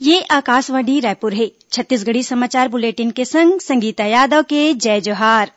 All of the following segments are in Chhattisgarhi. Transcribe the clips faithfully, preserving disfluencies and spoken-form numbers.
ये आकाशवाणी रायपुर हे। छत्तीसगढ़ी समाचार बुलेटिन के संग संगीता यादव के जय जोहार।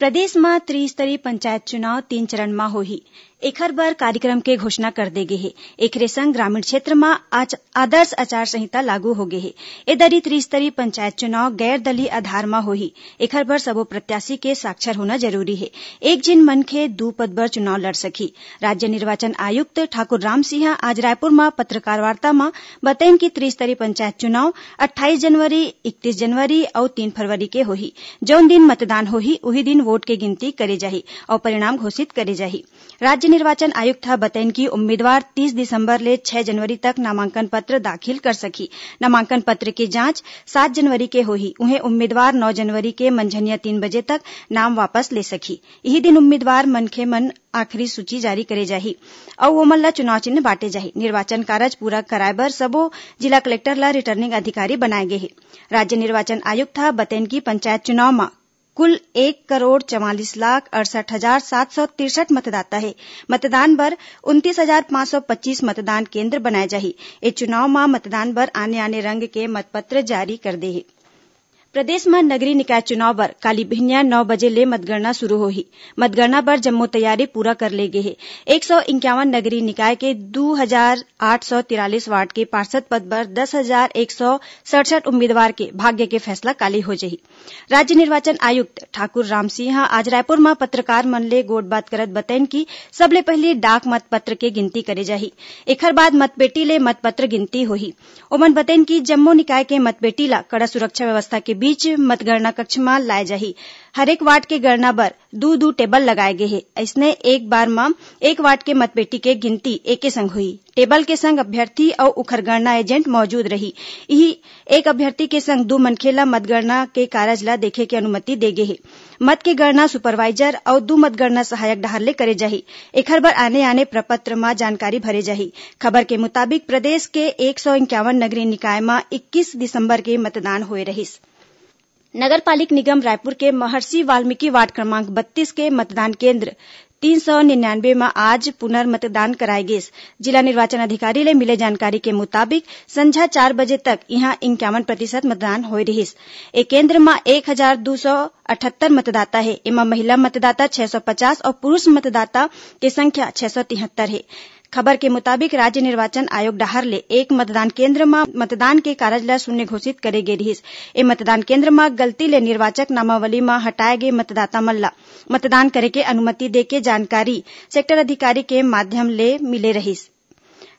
प्रदेश म त्रिस्तरीय पंचायत चुनाव तीन चरण म होही। एखर बर कार्यक्रम के घोषणा कर दे गे हे। एखरे संग ग्रामीण क्षेत्र म आज आदर्श आचार संहिता लागू हो गे हे। ए दरी त्रिस्तरीय पंचायत चुनाव गैर दलीय आधार म होही। एखर बर सबो प्रत्याशी के साक्षर होना जरूरी हे। एक झिन मनखे दू पद बर चुनाव लड़ सकही। राज्य निर्वाचन आयुक्त ठाकुर राम सिंह आज रायपुर म पत्रकार वार्ता म बतइन कि त्रिस्तरीय पंचायत चुनाव अट्ठाईस जनवरी, इकतीस जनवरी अउ तीन फरवरी के होही। जउन दिन मतदान होही, उही दिन वोट के गिनती करे जाही अउ परिणाम घोषित करे जाही। राज्य निर्वाचन आयुक्त ह बतइन कि उम्मीदवार तीस दिसंबर ले छह जनवरी तक नामांकन पत्र दाखिल कर सकही। नामांकन पत्र के जांच सात जनवरी के होही। उहें, उम्मीदवार नौ जनवरी के मंझनिया तीन बजे तक नाम वापस ले सकही। इही दिन उम्मीदवार मनखे मन आखिरी सूची जारी करे जाही अउ ओमन ल चुनाव चिन्ह बांटे जाही। निर्वाचन कारज पूरा कराए बर सबो जिला कलेक्टर ल रिटर्निंग अधिकारी बनाए गे हे। राज्य निर्वाचन आयुक्त ह बतइन कि पंचायत चुनाव म कुल एक करोड़ चवालीस लाख अड़सठ हजार सात सौ तिरसठ मतदाता हे। मतदान बर उनतीस हजार पाँच सौ पच्चीस मतदान केंद्र बनाए जाही। ए चुनाव म मतदान बर आने-आने रंग के मतपत्र जारी कर दे हे। प्रदेश म नगरीय निकाय चुनाव बर काली बिहनिया नौ बजे ले मतगणना शुरू होही। मतगणना बर जम्मो तैयारी पूरा कर ले गे हे। एक सौ इक्यावन नगरीय निकाय के दू हजार आठ सौ तिरालीस वार्ड के पार्षद पद बर दस हजार एक सौ सड़सठ उम्मीदवार के भाग्य के फैसला काली हो जाही। राज्य निर्वाचन आयुक्त ठाकुर राम सिंह ह आज रायपुर म पत्रकार मन ले गोठबात करत बतइन कि सबले पहिली डाक मतपत्र के गिनती करे जाही। एखर बाद मतपेटी ले मतपत्र गिनती होही। ओमन बतइन कि जम्मो निकाय के मतपेटी ल कड़ा सुरक्षा व्यवस्था के बीच मतगणना कक्ष म लाए जाही। हरेक वार्ड के गणना बर दू-दू टेबल लगाए गे हे। अइसने एक बार म एक वार्ड के मतपेटी के गिनती एके संग होही। टेबल के संग अभ्यर्थी अउ उखर गणना एजेंट मौजूद रही। इही एक अभ्यर्थी के संग दू मनखे ल मतगणना के कारज ल देखे के अनुमति दे गे हे। मत के गणना सुपरवाइजर अउ दू मतगणना सहायक डहार ले करे जाही। एखर बर आने-आने प्रपत्र म जानकारी भरे जाही। खबर के मुताबिक, प्रदेश के एक सौ इक्यावन नगरीय निकाय म इक्कीस दिसंबर के मतदान होए रहिस। नगर पालिक निगम रायपुर के महर्षि वाल्मीकि वार्ड क्रमांक बत्तीस के मतदान केंद्र तीन सौ निन्यानवे म आज पुनर्मतदान कराए गिस। जिला निर्वाचन अधिकारी ले मिले जानकारी के मुताबिक, संझा चार बजे तक इहां इक्यावन प्रतिशत मतदान होए रिहिस। ए केंद्र म एक हजार दू सौ अठहत्तर मतदाता हे। एमा महिला मतदाता छह सौ पचास अउ पुरुष मतदाता के संख्या छह सौ तिहत्तर हे। खबर के मुताबिक, राज्य निर्वाचन आयोग डहार ले एक मतदान केंद्र म मतदान के कारज ल शून्य घोषित करे गे रिहिस। ए मतदान केंद्र म गलती ले निर्वाचक नामावली म हटाए गे मतदाता मन ल मतदान करे के अनुमति दे के जानकारी सेक्टर अधिकारी के माध्यम ले मिले रहिस,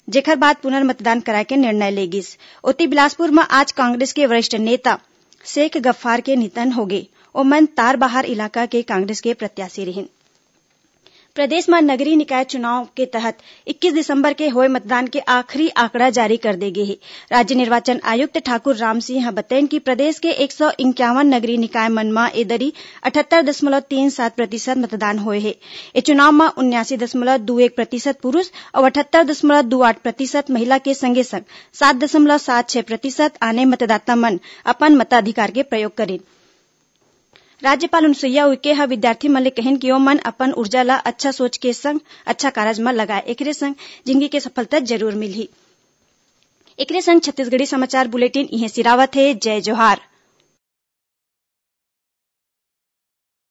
जेखर बाद पुनर्मतदान कराए के निर्णय ले गिस। ओती, बिलासपुर म आज कांग्रेस के वरिष्ठ नेता शेख गफ्फार के निधन होगे। ओमन तारबहार इलाका के कांग्रेस के प्रत्याशी रिहिन। प्रदेश म नगरीय निकाय चुनाव के तहत इक्कीस दिसंबर के होए मतदान के आखिरी आंकड़ा जारी कर दे गे हे। राज्य निर्वाचन आयुक्त ठाकुर राम सिंह ह बतइन कि प्रदेश के एक सौ इक्यावन नगरीय निकाय मन म ए दरी अठहत्तर दशमलव तीन सात प्रतिशत मतदान होए हे। ए चुनाव म उन्यासी दशमलव दू एक प्रतिशत पुरुष अउ अठहत्तर दशमलव दू आठ प्रतिशत महिला के संगे संग सात दशमलव सात छह प्रतिशत आने मतदाता मन अपन मताधिकार के प्रयोग करिन। राज्यपाल अनुसुईया उइके ह विद्यार्थी मन ले कहिन कि ओमन अपन ऊर्जा ल अच्छा सोच के संग अच्छा कारज म लगाए, एकरे संग जिनगी के सफलता जरूर मिलही। एकरे संग छत्तीसगढ़ी समाचार बुलेटिन इहें सिरावत हे। जय जोहार।